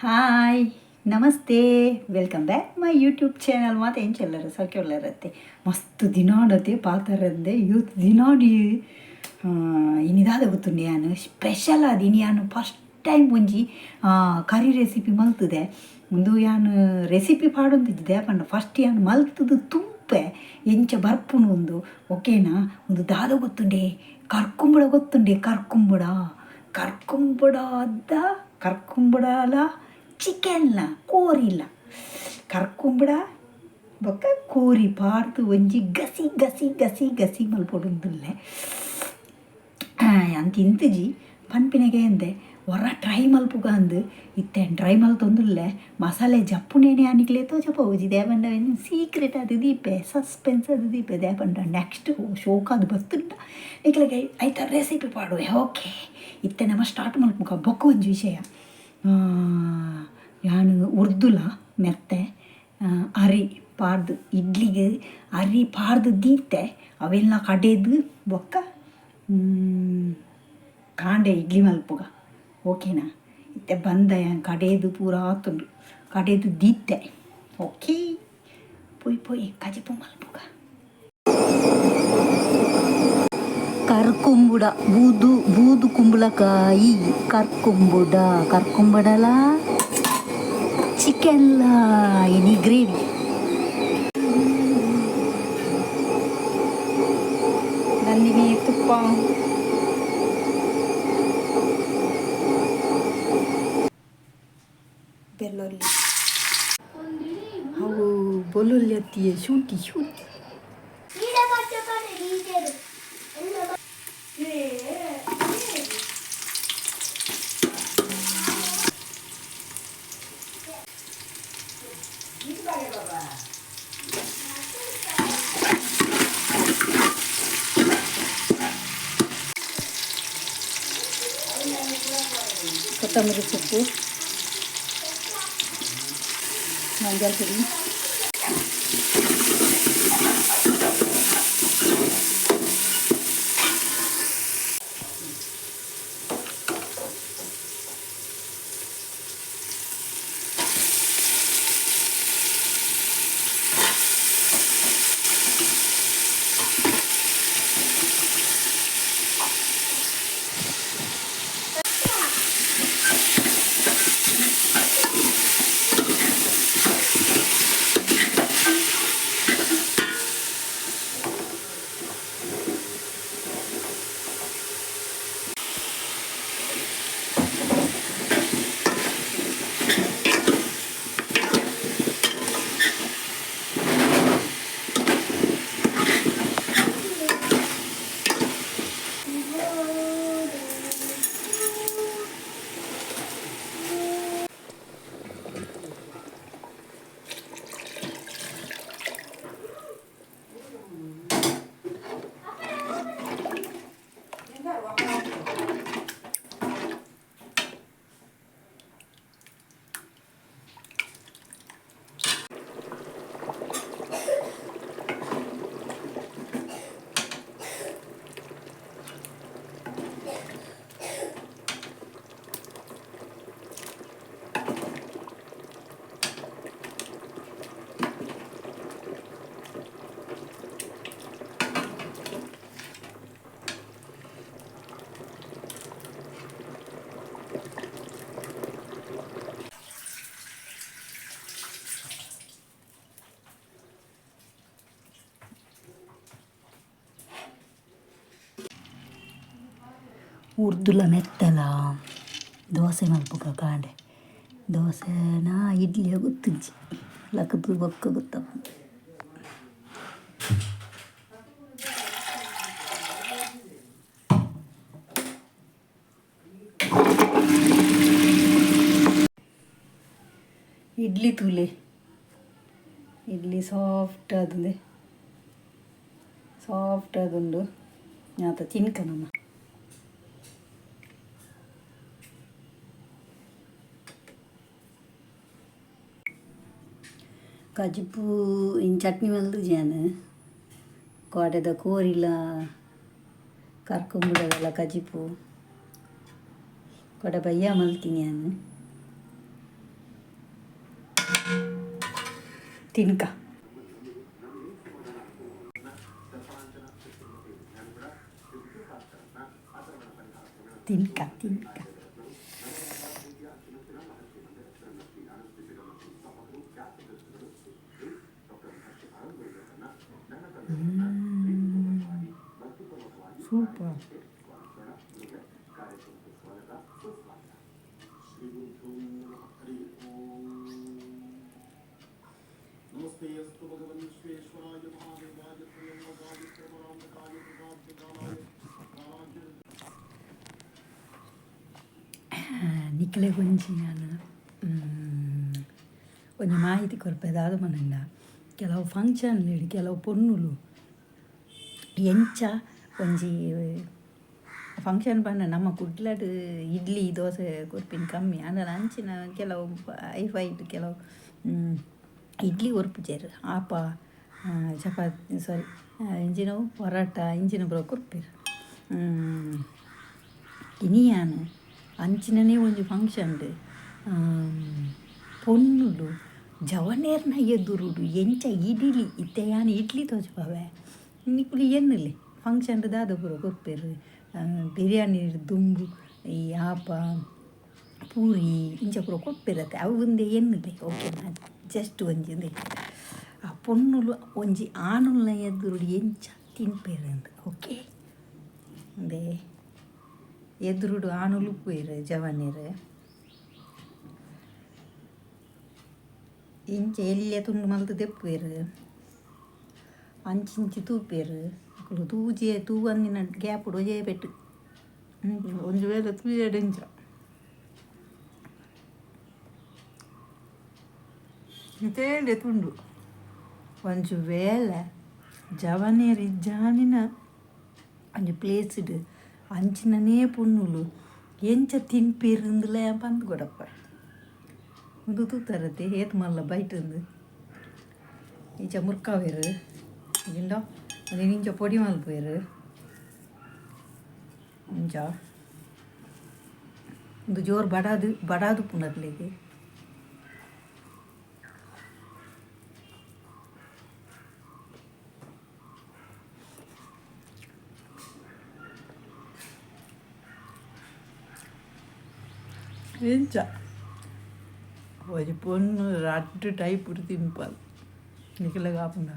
Hi, namaste, welcome back my YouTube channel. ಮಾತ ಎಂಚೆಲ್ಲರು ಸೌಖ್ಯ? ಮಸ್ತ್ ದಿನಾಡತೆ ಪಾತರಂದೆ ಯೂತ್ ದಿನಾಡಿ ಇನಿದಾದ ಗೊತ್ತುಂಡು ಯಾನ್ ಸ್ಪೆಷಲ್ ಆದ್ ಇನಿ ಯಾನ್ ಫಸ್ಟ್ ಟೈಮ್ ಒಂಜಿ ಕರಿ ರೆಸಿಪಿ ಮಲ್ತದೆ. ಉಂದು ಯಾನ್ ರೆಸಿಪಿ ಪಾಡೊಂದಿದ್ದೆ ಪಂಡ ಫಸ್ಟ್ ಯಾನ್ ಮಲ್ತದು ತೂಪೆ ಎಂಚ ಬರ್ಪುನು ಉಂದು, ಓಕೆನಾ? ಉಂದು ದಾದ ಗೊತ್ತುಂಡೆ? ಕರ್ಕುಂಬುಡ ಗೊತ್ತುಂಡೆ? ಕರ್ಕುಂಬುಡ, ಕರ್ಕುಂಬುಡದ ಕರ್ಕುಂಬುಡಲ ಚಿಕನ್ಲ ಕೋರಿಲ. ಕರ್ಕುಂಬುಡ ಬೊಕ್ಕ ಕೋರಿ ಪಾಡ್ದು ಒಂಜಿ ಗಸಿ ಗಸಿ ಗಸಿ ಗಸಿ ಮಲ್ಪೊಡುಂದುಲ್ಲೆ. ಯಾನ್ ತಿಂತುಜಿ, ಪನ್ಪಿನಗೆ ಅಂದೆ ಒರ ಟ್ರೈ ಮಲ್ಪುಗ ಅಂದ್. ಇತ್ತೆ ಟ್ರೈ ಮಲ್ತೊಂದುಲ್ಲೆ. ಮಸಾಲೆ ಜಪ್ಪುನೇನೆ ಯಾನಿಕ್ಲೆ ತೋಜಪೋಜಿ, ದಾಯೆ ಸೀಕ್ರೆಟ್ ಅದು ದೀಪೆ, ಸಸ್ಪೆನ್ಸ್ ಅದು ದೀಪೆ. ದಾಯೆ ಪಂಡ ನೆಕ್ಸ್ಟ್ ಶೋಕಾದ್ ಬತ್ತುಂಡ ನಿಕ್ಲೆಗ್ ಐತ ರೆಸಿಪಿ ಪಾಡುವೆ. ಓಕೆ, ಇತ್ತೆ ನಮ ಸ್ಟಾರ್ಟ್ ಮಲ್ಪುಗ. ಬೊಕ್ಕ ಒಂಜಿ ವಿಷಯ, ಯಾನ್ ಉರ್ದುಲ ಮೆತ್ತೆ ಅರಿ ಪಾಡ್ದು ಇಡ್ಲಿಗೆ ಅರಿ ಪಾಡ್ದು ದೀತೆ. ಅವೆಲ್ಲ ಕಡೆದು ಬೊಕ್ಕ ಕಾಂಡೆ ಇಡ್ಲಿ ಮಲ್ಪುಗ, ಓಕೆನಾ? ಇತ್ತೆ ಬಂದ ಯಾನ್ ಕಡೆದು ಪೂರ ಆತುಂಡು, ಕಡೆದು ದೀತೆ. ಓಕೆ, ಪೋಯಿ ಪೋಯಿ ಕಜಿಪು ಮಲ್ಪುಗ. ಕರ್ಕುಂಬುಡ, ಬೂದು ಬೂದು ಕುಂಬಳಕಾಯಿ, ಕರ್ಕುಂಬುಡ, ಕರ್ಕುಂಬುಡಲ ಚಿಕನ್ಲ ಇನಿ ಗ್ರೇವಿ. ನಂದಿನಿ ತುಪ್ಪ. ಬೆಳ್ಳುಳ್ಳಿ, ಅವು ಬೊಲ್ಲುಳ್ಳಿ ಅತ್ತಿಯೇ, ಶುಂಠಿ ಶುಂಠಿ. ಕೊತ್ತಂಬರಿ ಸೊಪ್ಪು, ಮಂಜಲ್ ಪುಡಿ. ಉರ್ದುಲ ಮೆತ್ತಲ ದೋಸೆ ಮಲ್ಪುಗ ಕಾಂಡೆ. ದೋಸೆನಾ ಇಡ್ಲಿಯ ಗೊತ್ತುಜ್ಜಿ, ಲಕ್ಕದು ಬೊಕ್ಕ ಗೊತ್ತಪ್ಪು. ಇಡ್ಲಿ ತೂಲೆ, ಇಡ್ಲಿ ಸಾಫ್ಟ್ ಆದುಂದೆ, ಸಾಫ್ಟ್ ಆದುಂಡು. ಆತ ತಿನ್ಕ ನಮ್ಮ. ಕಜಿಪು ಇನ್ ಚಟ್ನಿ ಮಲ್ದುಜಾನ್, ಕೋಡೆದ ಕೋರಿಲ ಕರ್ಕೊಂಬುಡದಲ್ಲ ಕಜಿಪು ಕೊಡ ಬಯ್ಯ ಮಲ್ತೀನಿ ಯಾನ್. ತಿನ್ಕ. ತಿನ್ಕ ತಿನ್ಕ. ಸೂಪರ್. ನಿಕ್ಲೆಗ್ ಒಂಜಿ ಯಾನ್ ಒಂಜಿ ಮಾಹಿತಿ ಕೊರ್ಪೆ ದಾದ ಪಂಡ, ಕೆಲವು ಫಂಕ್ಷನ್ ಕೆಲವು ಪೊಣ್ಣುಲು ಎಂಚ ಒಂಜಿ ಫಂಕ್ಷನ್ ಪಂಡ ನಮ್ಮ ಕುಡ್ಲಡ್ ಇಡ್ಲಿ ದೋಸೆ ಕೊರ್ಪಿನ ಕಮ್ಮಿ ಆಂಡಲ ಅಂಚಿನ ಕೆಲವು ಐಫೈಟ್ ಕೆಲವು ಇಡ್ಲಿ ಕೊರ್ಪುಜೆರ್, ಆಪ ಚಪಾತಿ ಸಾರಿ ಇಂಚಿನವು ಪರೋಟ ಇಂಚಿನ ಪೂರ ಕೊರ್ಪೆರ್. ಇನಿ ಯಾನ್ ಅಂಚಿನನೇ ಒಂಜಿ ಫಂಕ್ಷನ್ ಪೊಣ್ಣುಲು ಜವನೆರ್ನ ಎದುರುಡು ಎಂಚ ಇಡಿಲಿ, ಇತ್ತೆ ಯಾನ್ ಇಡ್ಲಿ ತೋಜಪಾವೆ ನಿಕುಲು ಎನ್ನುಲೆ ಫಂಕ್ಷನ್ ದಾದ ಪೂರ ಕೊರ್ಪೆರ್, ಬಿರಿಯಾನಿ ದುಂಬು ಈ ಆಪ ಪೂರಿ ಇಂಚ ಪೂರ ಕೊರ್ಪೆರತ್ತೆ ಅವು ಉಂದೆ ಎನ್ನುಲೆ. ಓಕೆನಾ, ಜಸ್ಟ್ ಒಂಜಿ ಉಂದೆ ಆ ಪೊಣ್ಣುಲು ಒಂಜಿ ಆನುಲ್ನ ಎದುರುಡು ಎಂಚ ತಿನ್ಪೆರ್ ಅಂದ್. ಓಕೆ, ಉಂದೆ ಎದುರುಡು ಆನುಲು ಪೋಯೆರ್ ಜವನೆರ್ ಇಂಚ ಎಲ್ಯ ತುಂಡು ಮಲ್ತ್ ದೆಪ್ಪುವೆರ್, ಅಂಚಿಂಚಿ ತೂಪೆರ್ ಅಕುಲು ತೂಜೆ ತೂವಂದಿನ ಗ್ಯಾಪುಡು ಒಂಜೇ ಪೆಟ್ಟು. ಒಂಜಿ ವೇಳೆ ತೂಯೆಡ್ ಇಂಚ ಇತೇಡೆ ತುಂಡು. ಒಂಜಿ ವೇಳೆ ಜವನೆರ್ ಇಜ್ಜಾಂದಿನ ಒಂಜಿ ಪ್ಲೇಸ್ಡ್ ಅಂಚಿನನೇ ಪೊಣ್ಣುಲು ಎಂಚ ತಿನ್ಪೆರ್ ಇಂದ್ಲ ಪಂದ್ ಕೊರಪ್ಪ. ಉಂದು ತೂತರತ್ತೆ ಏತ್ ಮಲ್ಲ ಬೈಟ್ ಉಂದು. ಇಂಚ ಮುರ್ಕಾವೆರ್ ಇಜಿಂಡ ಉಂದೆನ್ ಇಂಚ ಪೊಡಿ ಮಲ್ಪುವೆರ್ ಇಂಚ. ಉಂದು ಜೋರು ಬಡಾದ್ ಬಡಾದ್ ಉಪ್ಪುಂಡು ಅಕ್ಲೆಗ್. ಇಂಚ ಒಂಜಿ ಪೊಣ್ಣು ರಡ್ಡ್ ಟೈಪ್ ತಿನ್ಪಲ್ ನಿಕ್ಲೆಗ್ ಆಪುಂಡ?